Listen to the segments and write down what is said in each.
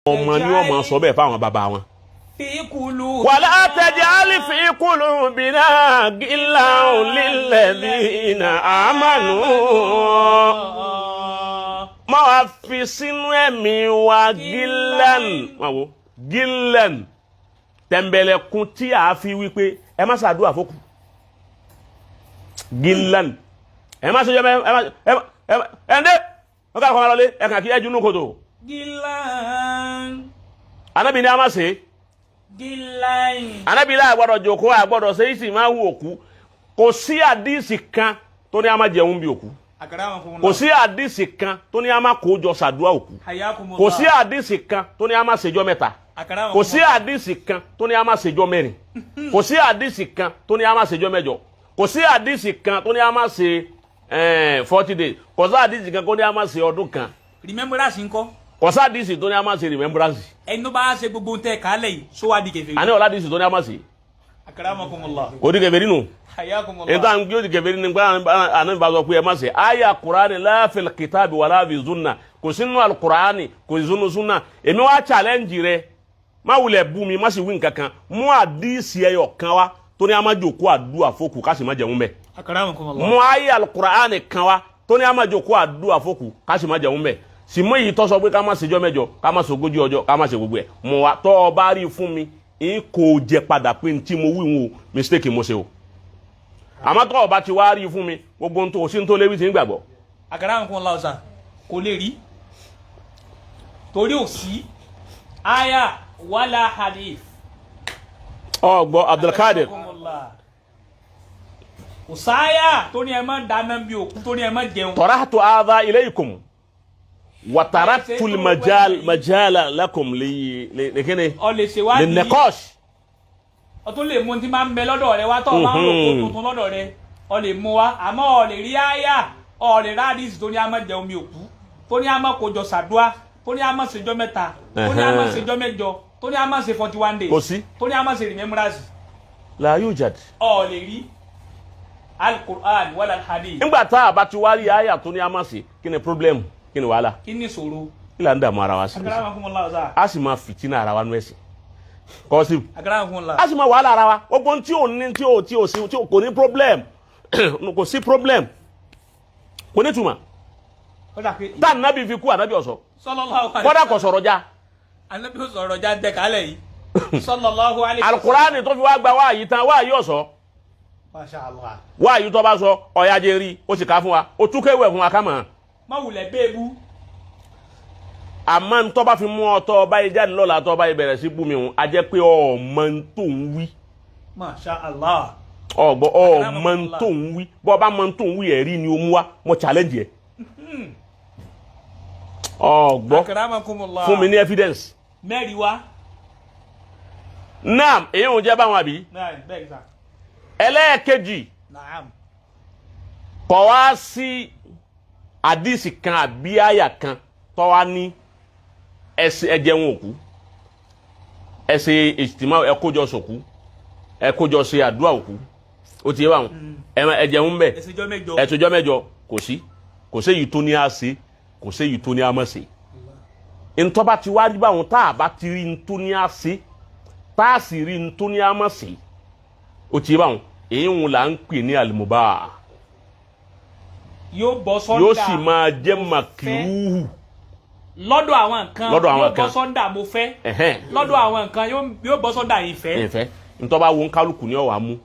Ọmọ ni wọ́n máa sọ bẹ́ẹ̀ fáwọn bàbá wọn. Fi kulu. Wala taj'al fi qulubina ghillan lilladhina amanu. Má wàá fi sínú ẹ̀mí wa gílẹ̀n, máa wo gílẹ̀n, tẹ̀m̀bẹ̀lẹ̀kun tí a fi wí pé ẹ má ṣàdúrà fókù, gílẹ̀n, ẹ má ṣe jẹ́ ẹ má ẹ má ẹ ǹdẹ́ wọ́n ká kọ́ máa lọlé ẹ kàn kí ẹ junú kòtò. Gilan. Anábì ní a má ṣe. Gilan. Anábì láà gbọ́dọ̀ jòkó, àgbọ́dọ̀ ṣe ìsìn máa wù òkú. Kò sí àdíìsì kan tó ní a má jẹun bí òkú. Kò sí àdíìsì kan tó ní a má kó jọ ṣàdúrà òkú. Kò sí àdíìsì kan tó ní a má ṣèjọ́ 3. Kò sí àdíìsì kan tó ní a má ṣèjọ́ 4. Kò sí àdíìsì kan tó ní a má ṣèjọ́ 8. Kò sí àdíìsì kan tó ní a má ṣe 40 days. Kò sí àdíìsì kan tó ní a má ṣe ọdún kan. Remembrance ńkọ́? Kò sí àdíìsì tó ní a má ṣe remembrance. Ẹni tó bá ṣe gbogbo tẹ kálẹ̀ yìí, sọ wá di kèfèrí? Àní ọ̀la àdíìsì tó ní a má ṣe. Akramakumullah. Kò di kèfèrí nù. Hayakumullah. Níta ń gbé di kèfèrí ní gbà àná bá sọ pé ẹ má ṣe àyà Kùránì la fil kitabi wala fi sunna, kò sínú alukurani, kò sínú sunna. Èmi wá challenge rẹ, má wulẹ̀ bú mi, má sì wí nǹkan kan, mú àdíìsì ẹyọ kan wá tó ní a má jòkó àdúrà fókù ká sì má jẹun bẹ́ẹ̀. Akramakumullah. Mú àyà alukurani kan wá tó ní a má jòkó àdúrà fókù ká sì má jẹun bẹ́ẹ̀. Sì mú èyí tó sọ pé ká má ṣèjọ́ 8, ká má ṣogójì ọjọ́, ká má ṣe gbogbo ẹ̀, mú wa. Tọ́ ọ bá rí fún mi, n kò jẹ padà pé n tí mo wí wọn o, mistake mo ṣe o. Àmọ́ tọ́ ọ bá ti wá rí fún mi, gbogbo n tó sí n tó lébi tí ń gbàgbọ́. Akramakumullah ọ̀sà kò lè rí, torí ò sí aya wala hadith. Ọgbọ Abdulkadir. Akramakumullah. Kò sáyà tó ní ẹ má dáná bí òkú, tó ní ẹ má jẹun. Tarahtu hadha ilaykum wa taraktu al-majal majala lakum li kini Ọ lè ṣèwádìí. lin-niqash. Ọ tún lè mú tí máa ń bẹ lọ́dọ̀ rẹ wá, tó o máa ń rò kó tuntun lọ́dọ̀ rẹ, ọ lè mú wa, àmọ́ ọ lè rí àyà, ọ lè rí àdìsí tó ní a má jẹun mi òkú, tó ní a má kójọ sàdúà, tó ní a má ṣèjọ́ 3, tó ní a má ṣèjọ́ 8, tó ní a má ṣe 41 days. Kò sí. Tó ní a má ṣe remembrance. La yujad. Ọ lè rí alukur'an wala hadith. Nígbà tá a bá ti wá rí àyà tó ní a má ṣe, kí ni problem? Kí ni wàhálà? Kí ni ìṣòro? Kí là ń dààmú ara wa sí? Akramakumullah ọ̀sà. A sì máa fìtínà ara wa nú ẹ̀sìn kọ́sí. Akramakumullah. A sì máa wàhálà ara wa, gbogbo tí ò ní, tí ò sí, tí ò kò ní problem, kò sí problem, kò ní túmọ̀. Ó dà pé Tá ànábì fi kú, ànábì ọ̀sọ́. Sallallahu alaihi. Kọ́dà kò sọ̀rọ̀ já. Anabi ó sọ̀rọ̀ já dẹ kálẹ̀ yìí, sallallahu alaihi. Alukurani tó fi wá gba wáàyí tán, wáàyí ọ̀sọ́. Masha Allah. Wáàyí tó bá sọ ọ̀yájẹ́ rí, ó sì ká fún wa, ó tú kéwẹ̀ fún wa ká mọ̀. Má wulẹ̀ bẹ́ẹ̀bú. Àmọ́ ntọ́ bá fi mú ọ tọ́ ọba yìí jáde lọ́la, tọ́ ọba yìí bẹ̀rẹ̀ sí bú mi hùn, a jẹ́ pé ọmọ tó ń wí. Masha Allah. Ọgbọ ọmọ tó ń wí. Bọ́ ọba mọ tó ń wí, ẹ̀rí ni ó mú wa, mo challenge ẹ̀ ọgbọ́. Akramakumullah. Fún mi ní evidence. Mẹ́rin wá. Naam, èyí ò jẹ́ báwọn àbí? Bẹ́ẹ̀ ni sà. Ẹlẹ́ẹ̀kejì. Naam. Kọ̀ wá sí àdìsí kan àbí àyà kan tọ́ wá ní ẹsẹ̀ ẹjẹun òkú, ẹsẹ̀ ìjìtìmá, ẹkójọ sòkú, ẹkójọ ṣe àdúrà òkú, ó ti yé báwọn, ẹjẹun bẹ. Ẹsẹjọ́ 8. Ẹtùjọ́ 8, kò sí, kò séyìí tó ní á ṣe, kò séyìí tó ní á má ṣe. Ntọ́ba ti wá rí báwọn, tá a bá ti rí ntó ní á ṣe, tá a sì rí ntó ní á má ṣe, ó ti yé báwọn, èyí ń là ń pè ní àlùmọ́bà. Yóò bọ́ sọ́ndà. Yóò sì máa jẹ́ màkìrúhù. Lọ́dọ̀ àwọn nǹkan. Lọ́dọ̀ àwọn yóò bọ́ kan. sọ́ndà mo fẹ́. Lọ́dọ̀ àwọn nǹkan yóò bọ́ sọ́ndà ìfẹ́. Ìfẹ́ ntọ́ba wo nkálukú ní ọ̀wà mú.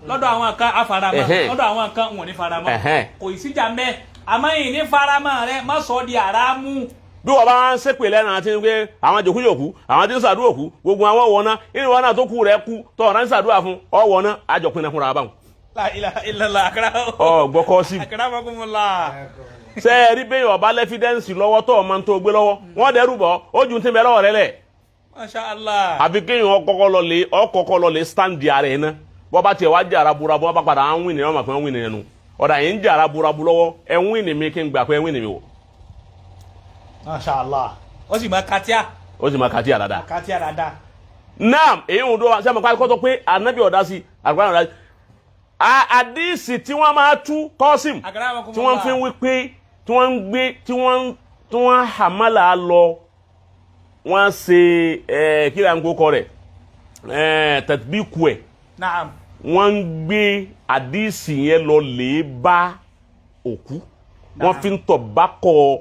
Lọ́dọ̀ àwọn nǹkan afaramọ́. Lọ́dọ̀ àwọn nǹkan wọn ò ní faramọ́. Kò ì síjà mẹ́, àmọ́ ìní faramọ́ rẹ, má sọ di àràmù. Bí wọ́n bá ń ṣépè lẹ́nu àti pé àwọn jòkújòkú, àwọn tí ń ṣàdúrà òkú, gbogbo àwọn wọ̀nà inú wọn náà tó kú rẹ̀ kú tọ́ ọ̀rá ń ṣàdúrà fún ọ wọ̀nà àjọpín náà fúnra báwọn. La ilaha illallah. Ọ gbọ́kọ́ sí. Akramakumullah. Ṣé ẹ rí bẹ́ẹ̀, ọba l'evidence lọ́wọ́ tó ọmọ tó gbé lọ́wọ́, wọ́n dẹ́rù bọ̀ ó ju ti bẹ lọ́wọ́ rẹ lẹ̀. Masha Allah. Àfi kéèyàn ọkọ̀kọ́ lọ lé ọkọ̀kọ́ lọ lé stand ara ẹ̀ ná. Bọ́ bá tiẹ̀ wá jàrá burabu, wọ́n bá padà á ń win ní wọ́n máa fi wọ́n win nínú ọ̀dà yìí ń jàrá burabu lọ́wọ́, ẹ̀ ń win mi kí n gbà pé ẹ̀ ń win mi wò. Masha Allah, ó sì máa katíà. Ó sì máa kàtí àdáda. Katíà dáadáa. Naam, èyí ń dúró sẹ́mi kọ́ tó pé anabi ọ̀dá sí àgbà ọ̀dá sí àdìsí tí wọ́n máa tú kọ́sìm, tí wọ́n fi ń wí pé tí wọ́n ń gbé tí wọ́n hamala lọ. Wọ́n ṣe kí ló ń kó rẹ̀, tatbiku ẹ̀. Naam. Wọ́n ń gbé àdìsí yẹn lọ lè bá òkú, wọ́n fi ń tọ̀ bá kọ́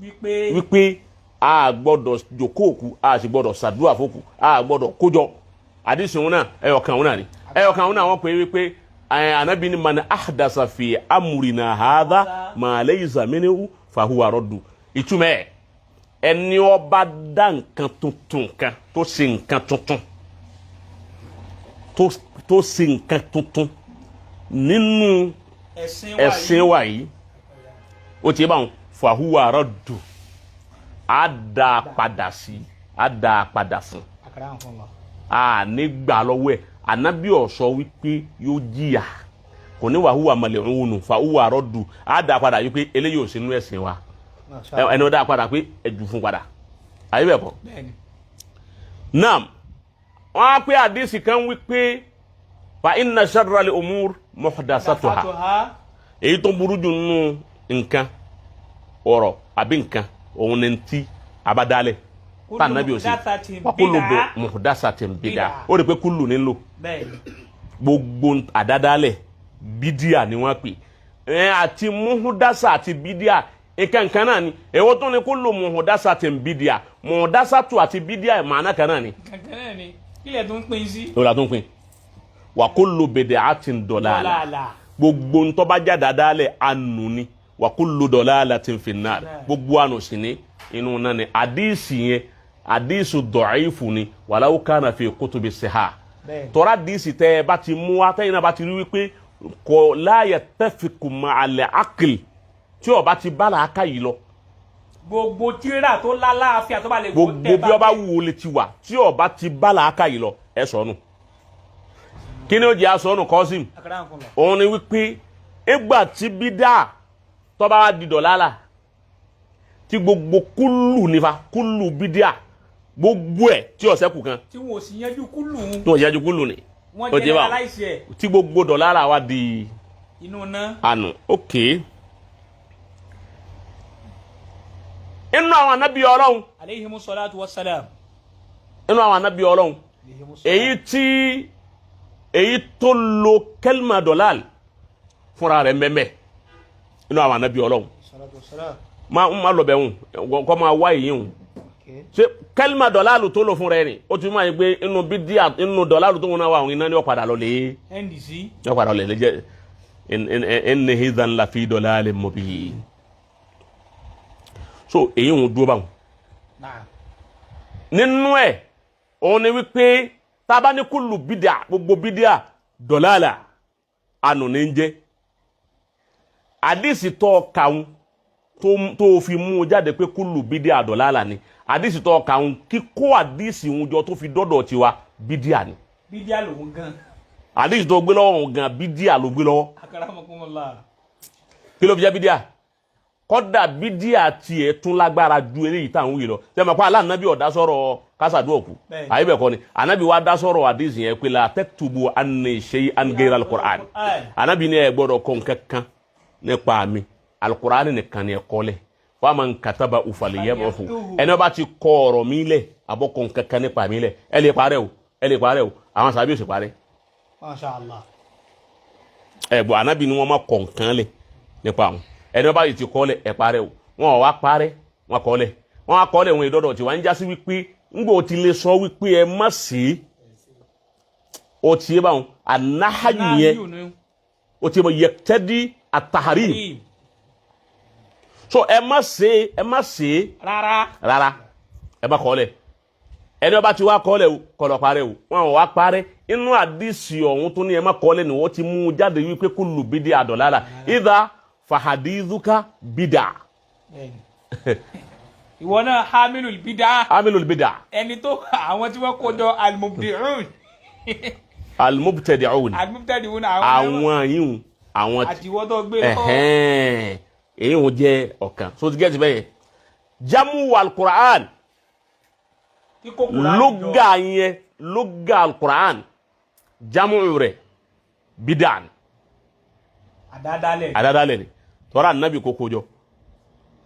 wípé wípé a gbọ́dọ̀ jókòó òkú, a sì gbọ́dọ̀ ṣàdúrà fókù, a gbọ́dọ̀ kójọ. Àdìsí òun náà, ẹyọkan òun náà ni, ẹyọkan òun náà. Wọ́n pè é wípé anabi ni man ahdasa fi amrina hadha ma laysa minhu fahuwa raddu. Ìtumọ̀ ẹ̀, ẹni ó bá dá nǹkan tuntun kan, tó ṣe nǹkan tuntun, tó ṣe nǹkan tuntun nínú ẹ̀sìn wa ẹ̀sìn yìí wa yìí, ó ti bá wọn, fahuwa raddu, á dá a padà sí, á dá a padà fún. Akramakumullah. A ní gbà lọ́wọ́ ẹ̀. Anabi ó sọ wípé yóò jìyà, kò ní wàhùwà mal'unu, fahuwa raddu, á dá a padà wípé eléyìí ò sínú ẹ̀sìn wa. Ẹni ó dá a padà pé ẹ̀jú fún padà, àyè bẹ́ẹ̀ kọ́? Bẹ́ẹ̀ni. Naam, wọ́n á pé àdìsí kan wípé fa inna sharral umur muhdasatuha. Muhdasatuha. Èyí tó burú jù nínú nǹkan, ọ̀rọ̀ àbí nǹkan, òun ni ti abadalẹ̀ tá nàbí ò sí. Muhdathatin wa kullu bid'ah. Muhdasatin bid'ah. Bid'ah. Ó rí i pé kullu nílò Bẹ́ẹ̀ni. Gbogbo àdádálẹ̀, bídíà ni wọ́n pè ẹ, àti muhdasa àti bídíà, nǹkan kan náà ni. Èwo tó ní kullu muhdasatin bídíà? Muhdasatu àti bídíà, màánà kan náà ni. Kankan náà ni, kílẹ̀ tó ń pín sí. Lóra tó ń pín wa kullu bid'atin dalalah. Dalalah. Gbogbo ntọ́bajá dáadáa anu ni. Wa kullu dalalatin finnar, gbogbo anu sì ní inú náà ni. Àdìsí yẹn, àdìsí dọ̀ọ́ìfù ni, walau kana fi kutubi siha. Bẹ́ẹ̀ni. Tọ́ra àdìsí tẹ́ ẹ bá ti mú wa, tẹ́yìn náà bá ti rí wípé kò la yattafiqu ma'al aql, tí ó bá ti bá làákà yìí lọ, Gbogbo tíra tó lálàáfíà tó bá lè gbogbo bí ọba wù ó lè ti wà, tí ó bá ti bá làákà yìí lọ, ẹ sọnù. Kí ni ó jẹ́ àsọnù, Kọ́sìm? Akramakumullah. Òun ni wípé ìgbà tí bídà tọ́ba wa di dọ̀làlà, tí gbogbo kúlù nífa kúlù bídà, gbogbo ẹ̀ tí ọ̀sẹ̀ kù kan, Tí wọn ò sì yanjú kúlù tí wọ́n yájú kúlù ni, wọn ó jẹ́ báwọn. Generalize ẹ̀. Tí gbogbo dọ̀làlà wa di Inú náà. Ànú. Ok, inú àwọn anábì Ọlọ́run, Aleyhimu salatu wa salam. inú àwọn anábì Ọlọ́run, èyí tí èyí tó lo kẹlma dọ̀làl fúnra rẹ̀ mbẹ́mbẹ́ inú àwọn anábì Ọlọ́run. Salatu wassalam. Ma ń ma lọ bẹ̀ ń kọ́ máa wá èyí ń ṣe kẹlima dọ̀làlù tó lò fún rẹ ni, ó ti máa yẹ pé inú bídíà, inú dọ̀làlù tó ń náà wà, òun iná ni ó padà lọ lè NDC. Ó padà lọ lè jẹ inna idhan lafi dalalin mubin. So èyí ń dúró báwọn. Naam. Nínú ẹ̀, òun ni wípé tá a bá ní kúlù bídíà, gbogbo bídíà dọ̀làlà, ànú ní ń jẹ́. Àdìsí tó kàún tó fi mú un jáde pé kúlù bídíà dọ̀làlà ni, àdìsí tó kàún, kíkó àdìsí ń jọ tó fi dọ́dọ̀ tiwa, bídíà ni. Bídíà lòun gan. Àdìsí tó gbé lọ́wọ́ òun gan, bídíà ló gbé lọ́wọ́. Akramakumullah. Kí ló fi jẹ́ bídíà? Kọ́dà bídíà tiẹ̀ tún lágbára ju eléyìí tá à ń wí lọ. Sẹ́mi pa aláǹnábì ọ̀dá sọ̀rọ̀ kásádùn òkú? Bẹ́ẹ̀ni. Àyè bẹ́ẹ̀ kọ́ ni anabi wa dá sọ̀rọ̀ àdìsí yẹn pé la taktubu anni shay'an ghayra al-Qur'an. Anabi ni ẹ gbọ́dọ̀ kọ́ nǹkan kan nípa mi, al-Qur'an nìkan ni ẹ kọ́ lẹ̀. Wa man kataba falyamhu. Ẹni wọ́n bá ti kọ ọ̀rọ̀ mi lẹ̀, àbọ̀ kọ́ nǹkan kan nípa mi lẹ̀, ẹ lè parẹ́ o, ẹ lè parẹ́ o. Àwọn sàbí ò sì parẹ́. Masha Allah. Ẹ bọ, anabi ni wọ́n má kọ nǹkan lẹ̀ nípa àwọn. Ẹni wọ́n bá yìí ti kọ́ lẹ̀, ẹ parẹ́ o. Wọn ò wá parẹ́, wọn kọ́ lẹ̀, wọn á kọ́ lẹ̀, wọn ìdọ́dọ̀ tí wọ́n ń jásí wípé ńgbò tí lè sọ wípé ẹ má sí o tiẹ̀ báwọn anahayu yẹn, o tiẹ̀ bọ̀ yẹtẹ́dí àtàrí. So ẹ má ṣe, ẹ má ṣe. Rárá. Rárá, ẹ má kọ́ lẹ̀. Ẹni wọ́n bá ti wá kọ́ lẹ̀ o, kọ́ lọ parẹ́ o. Wọn ò wá parẹ́. Inú àdìsí ọ̀hún tó ní ẹ má kọ́ lẹ̀ ni wọ́n ti mú un jáde wípé kullu bídí àdọ̀lára ìdá fàhàdìdúkà bídà. Bẹ́ẹ̀ni. Ìwọ náà hamilul bídà. Amilul bídà. Ẹni tó àwọn tí wọ́n kó jọ, almubdi'un. Almubtadi'un. Almubtadi'un, àwọn àwọn yìí, àwọn àtiwọ́ tó gbé lọ́wọ́. Ẹ̀hẹ́n, èyí ò jẹ́ ọ̀kan. So ti gẹ́tì bẹ́yẹn, jamu alukur'an. Kíkó Kùránì jọ. Lóga yẹn, lóga alukur'an, jamu rẹ̀ bídà ni. Àdádálẹ̀. Àdádálẹ̀ ni. Tọ́ra anabi kókó jọ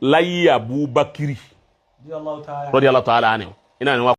láyé Abubakiri. Radiyallahu ta'ala. Radiyallahu ta'ala anhu iná ni wọ́n.